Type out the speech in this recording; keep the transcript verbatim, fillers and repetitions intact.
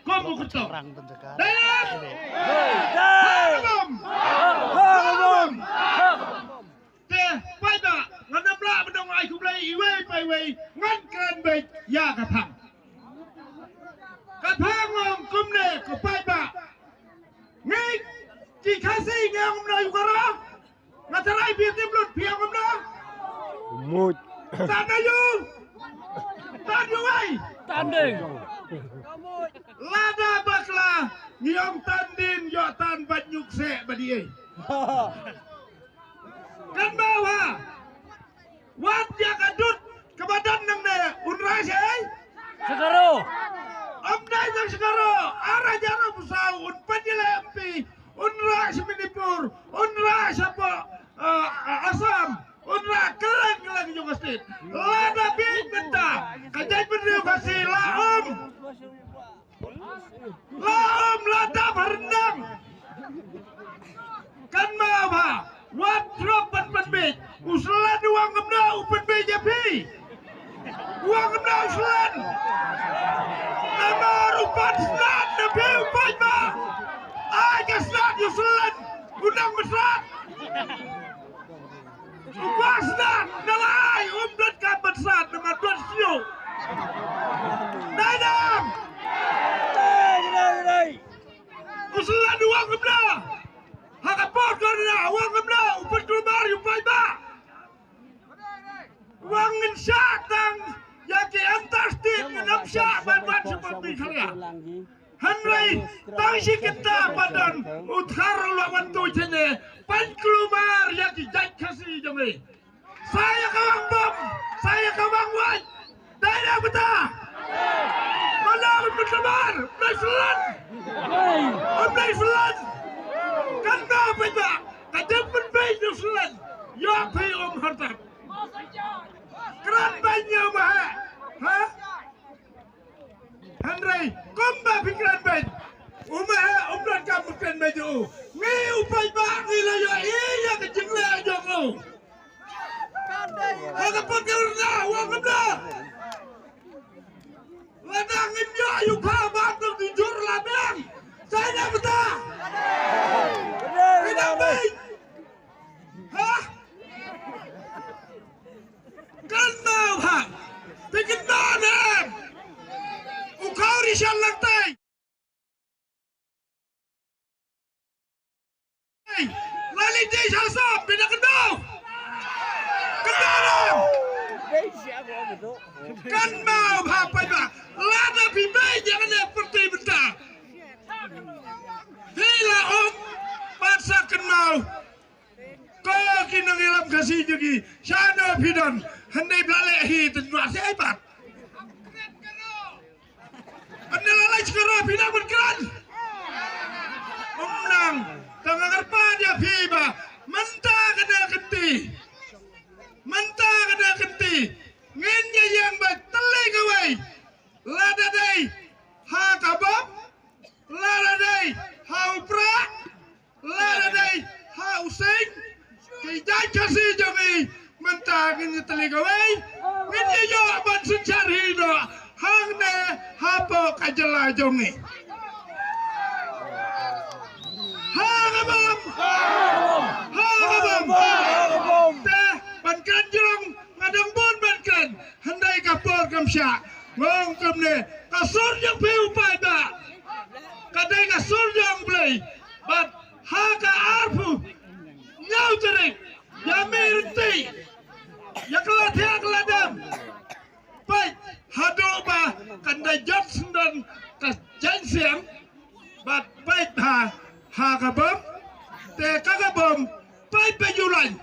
Kum u kyrtong. Dei? Ha ka bom. Ha ka bom. Te paidbah, ngan ym lah ban ong ai khublei iwei pa iwei, ngan kren beit ïa ka phang. Ka phang ong kumne ko paidbah. Ngi ki Khasi ngi ong kumno ïa u Khara. Nga tharai phi tip lut phi ong kumno. Mut. Tan ïa u. Tan ïa u ai. Tan ding. Lada bakla ngi ong tan ding ïoh tan bad ñiuk seh bad ei. Kan ba wa. Wat ïa ka dud kaba don nangne un rah sha ei. Shakaro. Ym dei tang Shakaro. Ar hajar arphew saw un pat ïaleh M P. Un rah sha Manipur. Un rah sha po, ah, ah, Assam. Un rah kylleng kylleng jong ka state. Lada bieit mynta ka jaitbynriew Khasi la um. La um la dap ha ryndang. Kan ma ba wat drop ban pynbeit. U Syllan u ong kumno u pynbeit ïa phi. U ong kumno u Syllan. Namar u pan slat na phi u paidbah. Ai ka slat ïa u Syllan. U nang ban slat. U ba slat, na la ai, um dot ka ban slat, na ma dot sio. Dai dam. Dai, dai, dai. U Syllan u ong kumno. Ha ka por kor na, u ong kumno, u pynkulmar ïa u paidbah. U ong ngin shah tang, ïa ki antar state ngin ym shah ban wan sha pynbeit khalga. Hynrei tang shi kynta pat don u Dkhar u la wan tuid shane, pynkulmar ïa ki jait Khasi jong ngi. Sa ïa ka wang bom, sa ïa ka wang wait. Dei ne em mynta? Mano u pynkulmar? U Syllan. U Syllan. Kan da pynda ka dei pynbeit u Syllan. Ïa phi um harta. Kren beiñ ïa u ma he. Ha? Hynrei kumba phi kren beiñ, u ma he um donkam phi kren beiñ ïa u. Ngi u paidbah ngi la ïohi ïa ka jingleh jong u. Ha ka pyrthei na u ong kumno. Lada ngim ïoh ïa u pha ba tang di jur la biang. Sa ïa na bata. Ïa na beiñ. Ha? Kan mau ha. Phi kynmaw ne em? U Khawri Shan Langtai. Ei, la leit dei sha sop, phi da kynmaw. Kynmaw ne em? Kan mau ha paidbah. Lada phi beiñ ïa kane pyrthei mynta. Phi la ong, pat sa kynmaw. Ko ki nongïalam Khasi jong ngi, shano phi don, hynrei ba la leh hi te tynjuh seh ai pat. Ynda la leh shkaro phi nang ban kren. Ym nang, tang nga kyrpad ïa phi ba mynta ka dei kynti. Mynta ka dei kynti. Ngin ïa ïeng ba tylli kawei. Lada dei ha ka bom, lada dei ha u prah, lada dei ha u seng, ki jait Khasi jong ngi mynta ngin ïa tylli kawei, ngin ïa ïoh ban synshar hi noh hangne hapoh ka jylla jong ngi. Ha ka bom, ha ka bom, ha ka bom. Te ban kren jrong nga dang bun ban kren, hynrei ka por kam shah. Nga ong kumne, ka sur jong phi u paidbah ka dei ka sur jong U Blei. Bad ha ka arphew hynñiew tarik ïa mih rynti, ïa ka la thiah ka la dem. Peit haduh ba kan da jot syndon ka jaiñsiang. Bad peit ha, ha ka bom, te ka ka bom, peit peit u lain.